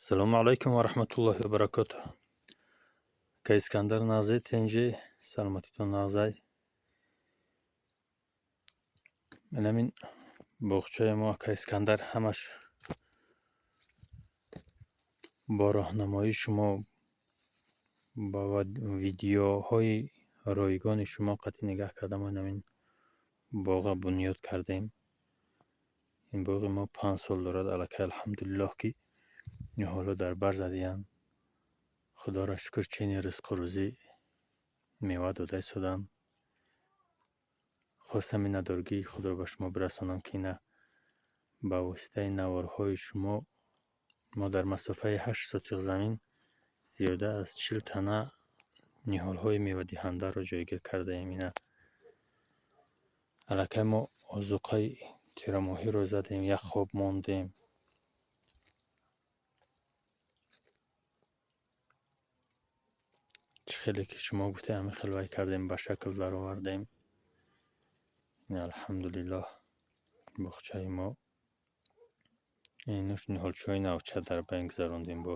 Ассалому алайкум ва раҳматуллоҳи ва баракотуҳ. Ака Искандар, нағзе, тинҷӣ, саломатитон нағзай. Менамин боғчаи мо, ака Искандар, ҳамаш бо роҳнамоии шумо, ба видеоҳои ройгони шумо қатъи нигаҳ карда, мо инамин боғро бунёд кардем. Ин боғи мо 5 сол дорад аллакай, алҳамдулиллоҳ, ки ниҳолҳо дар бар задиянд. Худоро шукр, чени ризқу рӯзӣ мева дода истоданд. Хостам миннатдоргии худро ба шумо бирасонам, ки ина ба воситаи наворҳои шумо мо дар масофаи 8 сотиқ замин зиёда аз 40 тана ниҳолҳои мевадиҳандаро ҷойгир кардаем. Ина аллакай мо озуқаи тирамоҳиро задем, як хоб мондем. Чӣ хеле ки шумо гуфтед, ҳамин хел вай кардем, ба шакл даровардем. Алҳамдулиллоҳ, боғчаи мо инуш ниҳолчаҳои навча дар байн гузарондем бо